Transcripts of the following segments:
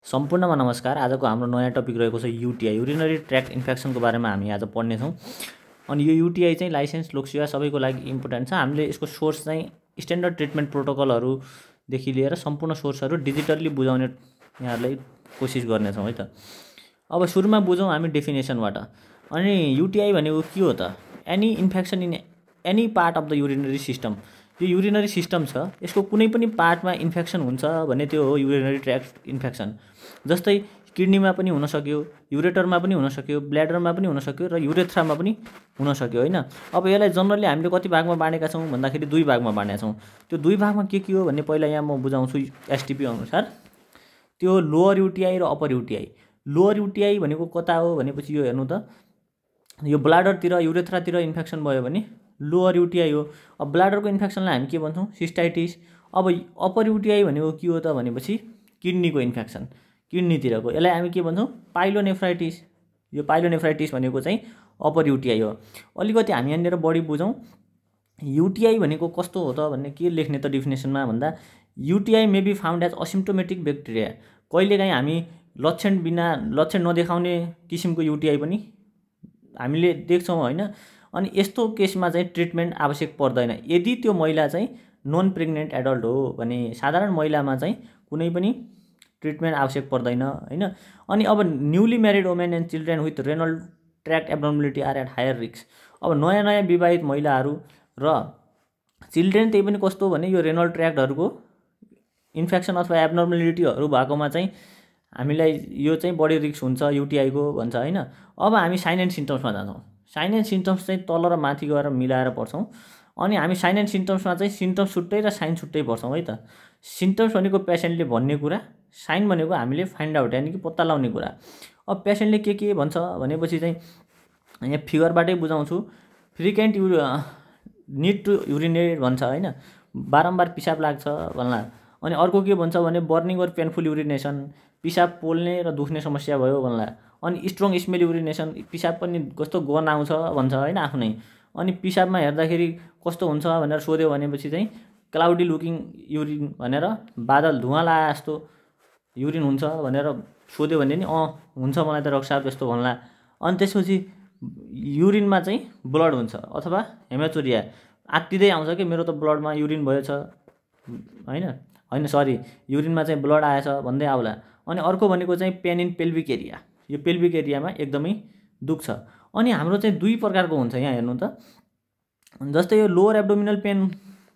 सम्पूर्णमा नमस्कार। आजको हाम्रो नयाँ टपिक रहेको छ युटिआई, युरिनरी ट्र्याक्ट इन्फेक्सनको बारेमा हामी आज पढ्नेछौँ। अनि यो युटिआई चाहिँ लाइसेन्स लोकसेवा सबैको लागि इम्पोर्टेन्ट छ। हामीले यसको सोर्स चाहिँ स्ट्यान्डर्ड ट्रिटमेन्ट प्रोटोकलहरूदेखि लिएर सम्पूर्ण सोर्सहरू डिजिटल्ली बुझाउने यहाँहरूलाई कोसिस गर्नेछौँ है त। अब सुरुमा बुझौँ हामी डेफिनेसनबाट। अनि युटिआई भनेको के हो त? Any infection in any part of the urinary system. यो युरिनरी सिस्टम छ, यसको कुनै पनि पार्टमा इन्फेक्सन हुन्छ भने त्यो हो युरिनरी ट्र्याक्ट इन्फेक्सन। जस्तै किडनीमा पनि हुन सक्यो, युरेटरमा पनि हुन सक्यो, ब्ल्याडरमा पनि हुन सक्यो र युरेथ्रामा पनि हुन सक्यो होइन। अब यसलाई जनरली हामीले कति भागमा बाँडेका छौँ भन्दाखेरि दुई भागमा बाँडेका छौँ। त्यो दुई भागमा के हो भन्ने पहिला यहाँ म बुझाउँछु एसटिपी अनुसार। त्यो लोअर युटिआई र अप्पर युटिआई। लोअर युटिआई भनेको कता हो भनेपछि यो हेर्नु त, यो ब्लाडरतिर युरेथ्रातिर इन्फेक्सन भयो भने लोअर युटिआई हो। अब ब्लाडरको इन्फेक्सनलाई हामी के भन्छौँ? सिस्टाइटिस। अब अप्पर युटिआई भनेको के हो त भनेपछि किडनीको इन्फेक्सन, किडनीतिरको, यसलाई हामी के भन्छौँ? पाइलोनेफ्राइटिस। यो पाइलोनेफ्राइटिस भनेको चाहिँ अप्पर युटिआई हो। अलिकति हामी यहाँनिर बढी बुझौँ, युटिआई भनेको कस्तो हो त भन्ने के लेख्ने त डेफिनेसनमा भन्दा, UTI may be found as asymptomatic bacteria. कहिलेकाहीँ हामी लक्षण नदेखाउने किसिमको युटिआई पनि हामीले देख्छौँ होइन। अनि यस्तो केसमा चाहिँ ट्रिटमेन्ट आवश्यक पर्दैन यदि त्यो महिला चाहिँ नन प्रेग्नेन्ट एडल्ट हो भने। साधारण महिलामा चाहिँ कुनै पनि ट्रिटमेन्ट आवश्यक पर्दैन होइन। अनि अब newly married women and children with renal tract abnormality are at higher risk. अब नयाँ विवाहित महिलाहरू र चिल्ड्रेन त्यही पनि कस्तो भने यो रेनल ट्र्याक्टहरूको इन्फेक्सन अथवा एब्नर्मलिटीहरू भएकोमा चाहिँ हामीलाई यो चाहिँ बढी रिस्क हुन्छ युटिआईको भन्छ होइन। अब हामी साइन एन्ड सिम्टम्समा जान्छौँ। साइन एन्ड सिम्टम्स चाहिँ तल र माथि गएर मिलाएर पढ्छौँ। अनि हामी साइन एन्ड सिम्टम्समा चाहिँ सिम्टम्स छुट्टै र साइन छुट्टै पढ्छौँ है त। सिम्टम्स भनेको पेसेन्टले भन्ने कुरा, साइन भनेको हामीले फाइन्ड आउट यानि कि पत्ता लगाउने कुरा। अब पेसेन्टले के भन्छ भनेपछि चाहिँ यहाँ फिगरबाटै बुझाउँछु। फ्रिक्वेन्ट निड टु युरिनेट भन्छ होइन, बारम्बार पिसाब लाग्छ भन्ला। अनि अर्को के भन्छ भने बर्निङ और पेनफुल युरिनेसन, पिसाब पोल्ने र दुख्ने समस्या भयो भन्ला। अनि स्ट्रङ स्मेल युरिनेसन, पिसाब पनि कस्तो गन आउँछ भन्छ होइन आफ्नै। अनि पिसाबमा हेर्दाखेरि कस्तो हुन्छ भनेर सोध्यो भनेपछि चाहिँ क्लाउडी लुकिङ युरिन भनेर, बादल धुवा लाए जस्तो युरिन हुन्छ भनेर सोध्यो भने नि हुन्छ मलाई त रक्साब जस्तो भन्ला। अनि त्यसपछि युरिनमा चाहिँ ब्लड हुन्छ अथवा हेमाचुरिया, आत्तिँदै आउँछ कि मेरो त ब्लडमा युरिन भएछ होइन सरी युरिनमा चाहिँ ब्लड आएछ भन्दै आउला। अनि अर्को भनेको चाहिँ पेन इन पेल्भिक एरिया, यो पेल्भिक एरियामा एकदमै दुख्छ। अनि हाम्रो चाहिँ दुई प्रकारको हुन्छ यहाँ हेर्नु त। जस्तै यो लोअर एब्डोमिनल पेन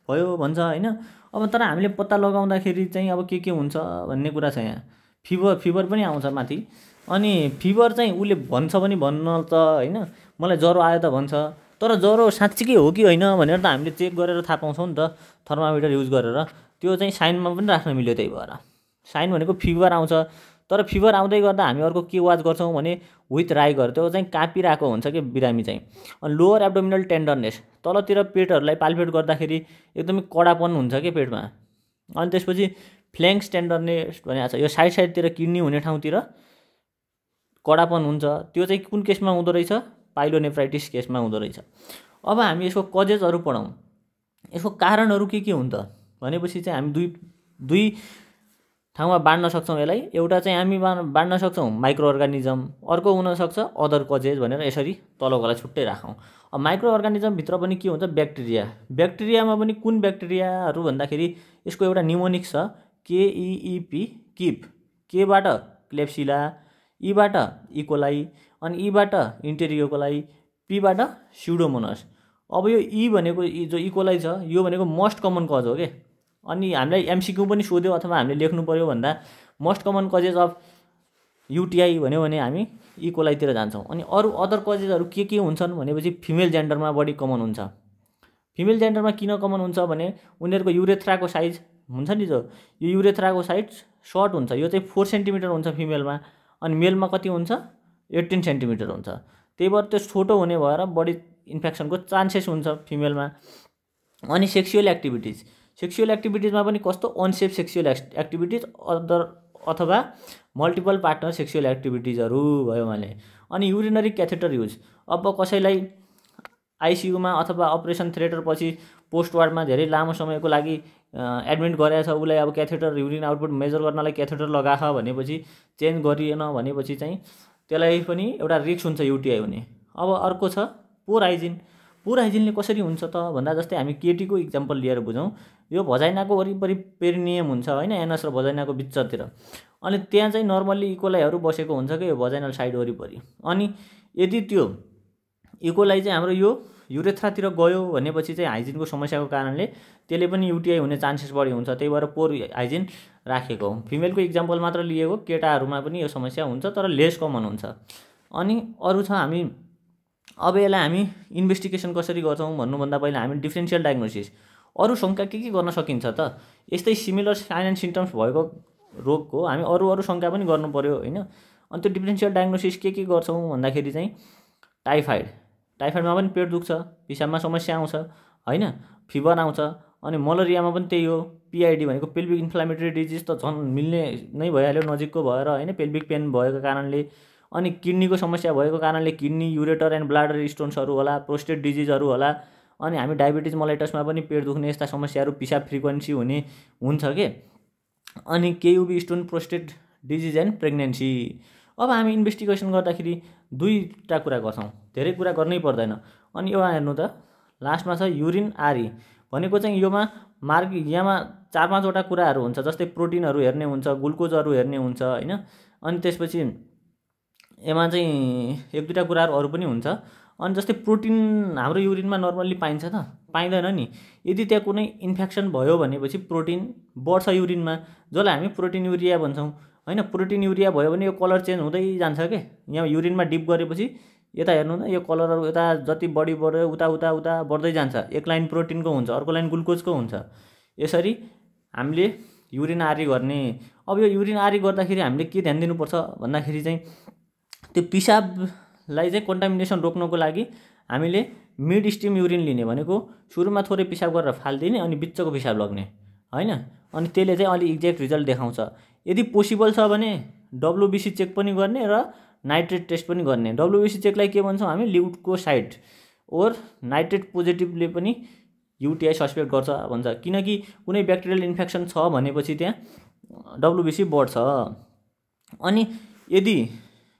भयो भन्छ होइन। अब तर हामीले पत्ता लगाउँदाखेरि चाहिँ अब के हुन्छ भन्ने कुरा छ यहाँ। फिभर पनि आउँछ माथि। अनि फिभर चाहिँ उसले भन्छ पनि भन्न त होइन, मलाई ज्वरो आयो त भन्छ, तर ज्वरो साँच्चीकै हो कि होइन भनेर त हामीले चेक गरेर थाहा पाउँछौँ नि त थर्मामिटर युज गरेर। त्यो चाहिँ साइनमा पनि राख्न मिल्यो। त्यही भएर साइन भनेको फिभर आउँछ, तर फिभर आउँदै गर्दा हामी अर्को के वाच गर्छौँ भने विथ राइगर, त्यो चाहिँ काँपिरहेको हुन्छ कि बिरामी चाहिँ। अनि लोअर एब्डोमिनल टेन्डरनेस, तलतिर पेटहरूलाई पाल्पेट गर्दाखेरि एकदमै कडापन हुन्छ कि पेटमा। अनि त्यसपछि फ्ल्याङ्क्स टेन्डरनेस भनेको छ, यो साइडतिर किडनी हुने ठाउँतिर कडापन हुन्छ। त्यो चाहिँ कुन केसमा हुँदो रहेछ? पाइलोनेफ्राइटिस केसमा हुँदो रहेछ। अब हामी यसको कजेसहरू पढौँ, यसको कारणहरू के हुन् त भनेपछि चाहिँ हामी दुई ठाउँमा बाँड्न सक्छौँ यसलाई। एउटा चाहिँ हामी बाँड्न सक्छौँ माइक्रो अर्गानिजम, अर्को हुनसक्छ अदर कजेज भनेर यसरी तलकोलाई छुट्टै राखौँ। अब माइक्रो अर्गानिजमभित्र पनि के हुन्छ? ब्याक्टेरिया। ब्याक्टेरियामा पनि कुन ब्याक्टेरियाहरू भन्दाखेरि यसको एउटा निमोनिक छ केइइपी, किप, केबाट क्लेप्सिला, ईबाट इकोलाई, अनि ईबाट इन्टेरियोकोलाई, पीबाट स्युडोमोनस। अब यो ई भनेको जो इकोलाई छ यो भनेको मोस्ट कमन कज हो कि। अनि हामीलाई एमसिक्यू पनि सोध्यो अथवा हामीले लेख्नु पऱ्यो भन्दा most common causes of UTI भन्यो भने हामी इकोलाईतिर जान्छौँ। अनि अरू अदर कजेजहरू के हुन्छन् भनेपछि फिमेल जेन्डरमा बढी कमन हुन्छ। फिमेल जेन्डरमा किन कमन हुन्छ भने उनीहरूको युरेथ्राको साइज हुन्छ नि, जो यो युरेथ्राको साइज सर्ट हुन्छ, यो चाहिँ 4 सेन्टिमिटर हुन्छ फिमेलमा, अनि मेलमा कति हुन्छ? 18 सेन्टिमिटर हुन्छ। त्यही भएर त्यो छोटो हुने भएर बढी इन्फेक्सनको चान्सेस हुन्छ फिमेलमा। अनि सेक्सुअल एक्टिभिटिजमा पनि कस्तो? अनसेफ सेक्सुअल एक्टिभिटिज अथवा मल्टिपल पार्टनर सेक्सुअल एक्टिभिटिजहरू भयो भने। अनि युरिनरी क्याथेटर युज, अब कसैलाई आइसियुमा अथवा अपरेसन थिएटर पछि पोस्ट वार्डमा धेरै लामो समयको लागि एडमिट गरेछ, उसलाई अब क्याथेटर युरिन आउटपुट मेजर गर्नलाई क्याथेटर लगाछ भनेपछि चेन्ज गरिएन भनेपछि चाहिँ त्यसलाई पनि एउटा रिस्क हुन्छ युटिआई हुने। अब अर्को छ पोर हाइजिन। पोर हाइजिनले कसरी हुन्छ त भन्दा जस्तै हामी केटीको इक्जाम्पल लिएर बुझौँ। यो भजाइनाको वरिपरि पेरिनियम हुन्छ होइन, एनस र भजाइनाको बिचतिर, अनि त्यहाँ चाहिँ नर्मल्ली इकोलाईहरू बसेको हुन्छ कि यो भजाइनल साइड वरिपरि। अनि यदि त्यो इकोलाई चाहिँ हाम्रो यो युरेथ्रातिर गयो भनेपछि चाहिँ हाइजिनको समस्याको कारणले त्यसले पनि युटिआई हुने चान्सेस बढी हुन्छ। त्यही भएर पोर हाइजिन राखेको हो। फिमेलको इक्जाम्पल मात्र लिएको, केटाहरूमा पनि यो समस्या हुन्छ तर लेस कमन हुन्छ। अनि अरू छ हामी अब यसलाई हामी इन्भेस्टिगेसन कसरी गर्छौँ भन्नुभन्दा पहिला हामी डिफ्रेन्सियल डायग्नोसिस अरू शङ्का के गर्न सकिन्छ त, यस्तै सिमिलर साइन एन्ड सिम्टम्स भएको रोगको हामी अरू शङ्का पनि गर्नु पर्यो होइन। अनि त्यो डिफ्रेन्सियल डायग्नोसिस के गर्छौँ भन्दाखेरि चाहिँ टाइफाइडमा पनि पेट दुख्छ, पिसाबमा समस्या आउँछ होइन, फिभर आउँछ। अनि मलेरियामा पनि त्यही हो, पिआइडी भनेको पेल्भिक इन्फ्लामेटरी डिजिज त झन् मिल्ने नै भइहाल्यो नजिकको भएर होइन, पेल्भिक पेन भएको कारणले। अनि किडनीको समस्या भएको कारणले किडनी, युरेटर एन्ड ब्लाडर स्टोन्सहरू होला, प्रोस्टेट डिजिजहरू होला। अनि हामी डायबिटिज मलाइटसमा पनि पेट दुख्ने यस्ता समस्याहरू, पिसाब फ्रिक्वेन्सी हुने हुन्छ के। अनि KUB stone, prostate disease and pregnancy. अब हामी इन्भेस्टिगेसन गर्दाखेरि दुईवटा कुरा गर्छौँ, धेरै कुरा गर्नै पर्दैन। अनि यो हेर्नु त लास्टमा छ युरिन आरी भनेको चाहिँ योमा यहाँमा 4-5वटा कुराहरू हुन्छ, जस्तै प्रोटिनहरू हेर्ने हुन्छ, ग्लुकोजहरू हेर्ने हुन्छ होइन। अनि त्यसपछि यसमा चाहिँ 1-2टा कुराहरू अरू पनि हुन्छ। अनि जस्तै प्रोटिन हाम्रो युरिनमा नर्मल्ली पाइन्छ त, पाइँदैन नि। यदि त्यहाँ कुनै इन्फेक्सन भयो भनेपछि प्रोटिन बढ्छ युरिनमा, जसलाई हामी प्रोटिन युरिया भन्छौँ होइन। प्रोटिन युरिया भयो भने यो कलर चेन्ज हुँदै जान्छ के, यहाँ युरिनमा डिप गरेपछि यता हेर्नु न, यो कलरहरू यता जति बढी बढ्यो उता उता उता बढ्दै जान्छ। एक लाइन प्रोटिनको हुन्छ, अर्को लाइन ग्लुकोजको हुन्छ। यसरी हामीले युरिन आरी गर्ने। अब यो युरिन आरी गर्दाखेरि हामीले के ध्यान दिनुपर्छ भन्दाखेरि चाहिँ त्यो पिसाबलाई चाहिँ कन्टामिनेसन रोक्नको लागि हामीले मिड स्टिम युरिन लिने, भनेको सुरुमा थोरै पिसाब गरेर फालिदिने अनि बिचको पिसाब लग्ने होइन। अनि त्यसले चाहिँ अलिक एक्ज्याक्ट रिजल्ट देखाउँछ। यदि पोसिबल छ भने WBC चेक पनि गर्ने र नाइट्रेट टेस्ट पनि गर्ने। WBC चेकलाई के भन्छौँ हामी, ल्युकोसाइड ओर नाइट्रेट पोजिटिभले पनि युटिआई सस्पेक्ट गर्छ भन्छ, किनकि कुनै ब्याक्टेरियल इन्फेक्सन छ भनेपछि त्यहाँ WBC बढ्छ। अनि यदि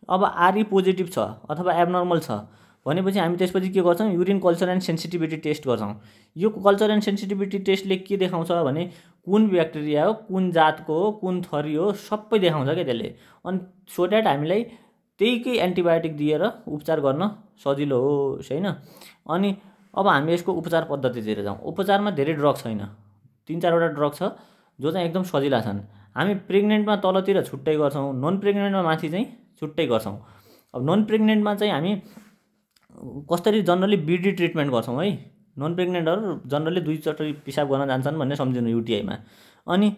अब आरई पोजिटिभ छ अथवा एबनर्मल छ भनेपछि हामी त्यसपछि के गर्छौँ, urine culture and sensitivity test गर्छौँ। यो कल्चर एन्ड सेन्सिटिभिटी टेस्टले के देखाउँछ भने कुन ब्याक्टेरिया हो, कुन जातको हो, कुन थरी हो, सबै देखाउँछ क्या त्यसले। अनि सो द्याट हामीलाई त्यहीकै एन्टिबायोटिक दिएर उपचार गर्न सजिलो होस् होइन। अनि अब हामी यसको उपचार पद्धतितिर जाउँ। उपचारमा धेरै ड्रग छैन, 3-4वटा ड्रग छ जो चाहिँ एकदम सजिला छन्। हामी प्रेग्नेन्टमा तलतिर छुट्टै गर्छौँ, नन प्रेग्नेन्टमा माथि चाहिँ छुट्टै गर्छौँ। अब नन प्रेग्नेन्टमा चाहिँ हामी कसरी जनरली बिडी ट्रिटमेन्ट गर्छौँ है। नन प्रेग्नेन्टहरू जनरली 2चोटि पिसाब गर्न जान्छन् भन्ने सम्झिनु युटिआईमा। अनि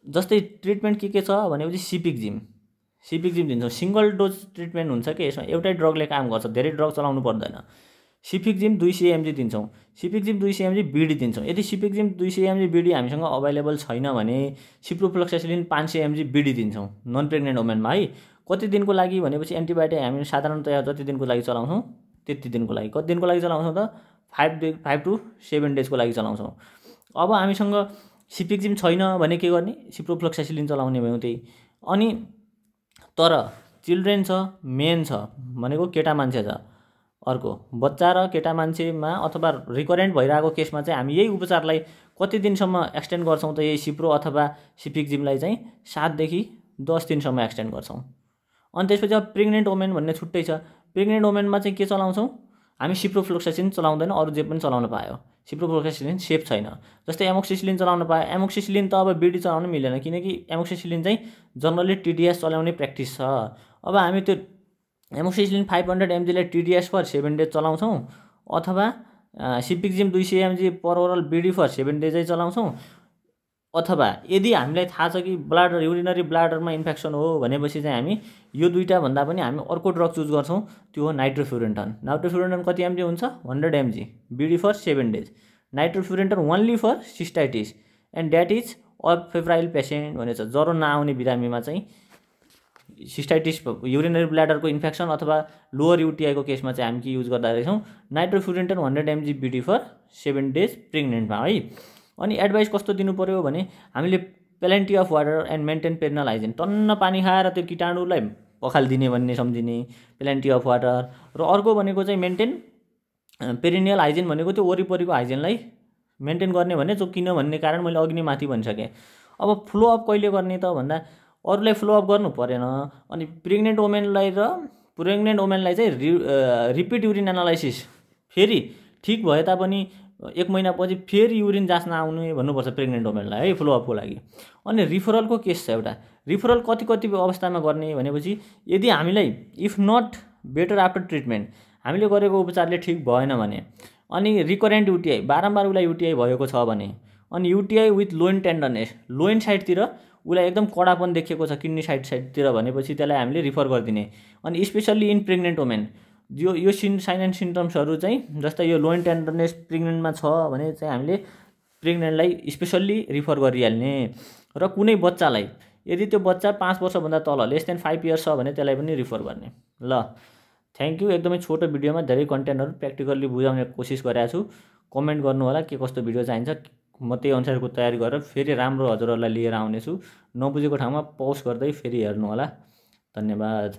जस्तै ट्रिटमेन्ट के छ भनेपछि सिपिक्जिम दिन्छौँ। सिङ्गल डोज ट्रिटमेन्ट हुन्छ कि यसमा, एउटै ड्रगले काम गर्छ, धेरै ड्रग चलाउनु पर्दैन। सिपिक्जिम 200 mg दिन्छौँ, सिपिक्जिम 200 mg बिडी दिन्छौँ। यदि सिपिक्जिम 200 mg बिडी हामीसँग अभाइलेबल छैन भने सिप्रोफ्लोक्सासिलिन 500 mg बिडी दिन्छौँ नन प्रेग्नेन्ट वुमेनमा है। कति दिनको लागि भनेपछि एन्टिबायोटिक हामी साधारणतया जति दिनको लागि चलाउँछौँ त्यति दिनको लागि। कति दिनको लागि चलाउँछौँ त 5 to 7 डेजको लागि चलाउँछौँ। अब हामीसँग सिपिक्जिम छैन भने के गर्ने, सिप्रोफ्लोक्सासिलिन चलाउने भयौँ त्यही। अनि तर चिल्ड्रेन छ, मेन छ भनेको केटा मान्छे छ, अर्को बच्चा र केटा मान्छेमा अथवा रिकरेन्ट भइरहेको केसमा चाहिँ हामी यही उपचारलाई कति दिनसम्म एक्सटेन्ड गर्छौँ त, यही सिप्रो अथवा सिपिक्जिमलाई चाहिँ 7 देखि 10 दिनसम्म एक्सटेन्ड गर्छौँ। अनि त्यसपछि अब प्रेग्नेन्ट वुमेन भन्ने छुट्टै छ। प्रेग्नेन्ट वुमेनमा चाहिँ के चलाउँछौँ हामी, सिप्रोफ्लोक्सासिलिन चलाउँदैन, अरू जे पनि चलाउन पायो। सिप्रोफ्लोक्सासिलिन सेफ छैन। जस्तै एमोक्सिसिलिन चलाउन पायो, एमोक्सिसिलिन त अब बिडी चलाउन मिलेन किनकि एमोक्सिसिलिन चाहिँ जनरली टिडिएस चलाउने प्र्याक्टिस छ। अब हामी त्यो एमोक्सिसिलिन 500 mg लाई टिडिएस फर 7 डेज चलाउँछौँ अथवा cefixime 200 mg per oral BD for 7 डेजै चलाउँछौँ। अथवा यदि हामीलाई थाहा छ कि ब्लाडर, युरिनरी ब्लाडरमा इन्फेक्सन हो भनेपछि चाहिँ हामी यो दुईटा भन्दा पनि हामी अर्को ड्रग चुज गर्छौँ, त्यो हो नाइट्रोफ्युरेन्टन। नाइट्रोफ्युरेन्टन कति mg हुन्छ, 100 mg BD for 7 days. Nitrofurantoin only for cystitis and that is of febrile patient भनेछ। ज्वरो नआउने बिरामीमा चाहिँ सिस्टाइटिस, युरिनरी ब्ल्याडरको इन्फेक्सन अथवा लोअर युटिआईको केसमा चाहिँ हामी के युज गर्दा रहेछौँ, nitrofurantoin 100 mg BD for 7 days प्रेग्नेन्टमा है। अनि एडभाइस कस्तो दिनु पर्यो भने हामीले plenty of water and maintain perineal hygiene, टन्न पानी खाएर त्यो कीटाणुलाई पखालिदिने भन्ने सम्झिने, प्लेन्टी अफ वाटर। र अर्को भनेको चाहिँ मेन्टेन पेरिनियल हाइजिन भनेको त्यो वरिपरिको हाइजिनलाई मेन्टेन गर्ने भने जो किन भन्ने कारण मैले अघि नै माथि भनिसकेँ। अब फ्लो अप कहिले गर्ने त भन्दा अरूलाई फ्लो अप गर्नु परेन। अनि प्रेग्नेन्ट वुमेनलाई चाहिँ रिपिट युरिन एनालाइसिस फेरि ठिक भए तापनि 1 महिनापछि फेरि युरिन जाँच्न आउने भन्नुपर्छ प्रेग्नेन्ट वुमेनलाई है फ्लोअपको लागि। अनि रिफरलको केस छ एउटा, रिफरल कति अवस्थामा गर्ने भनेपछि यदि हामीलाई if not better after treatment हामीले गरेको उपचारले ठिक भएन भने, अनि रिकरेन्ट युटिआई बारम्बार उसलाई युटिआई भएको छ भने, अनि युटिआई विथ लोइन टेन्डरनेस लोइन साइडतिर उसलाई एकदम कडापन देखिएको छ किडनी साइडतिर भनेपछि त्यसलाई हामीले रिफर गरिदिने। अनि specially in pregnant women yo sign and सिम्टम्सहरू चाहिँ जस्तै यो लोइन टेन्डरनेस प्रेग्नेन्टमा छ भने चाहिँ हामीले प्रेग्नेन्टलाई स्पेसल्ली रिफर गरिहाल्ने। र कुनै बच्चालाई यदि त्यो बच्चा 5 वर्षभन्दा तल लेस देन 5 इयर्स छ भने त्यसलाई पनि रिफर गर्ने। ल थ्याङ्क यू। एकदमै छोटो भिडियोमा धेरै कन्टेन्टहरू प्र्याक्टिकल्ली बुझाउने कोसिस गरेको छु। कमेन्ट गर्नु होला के कस्तो भिडियो चाहिन्छ, म त्यही अनुसारको तयारी गरेर फेरि राम्रो हजुरहरूलाई लिएर आउनेछु। नबुझेको ठाउँमा पज गर्दै फेरि हेर्नु होला। धन्यवाद।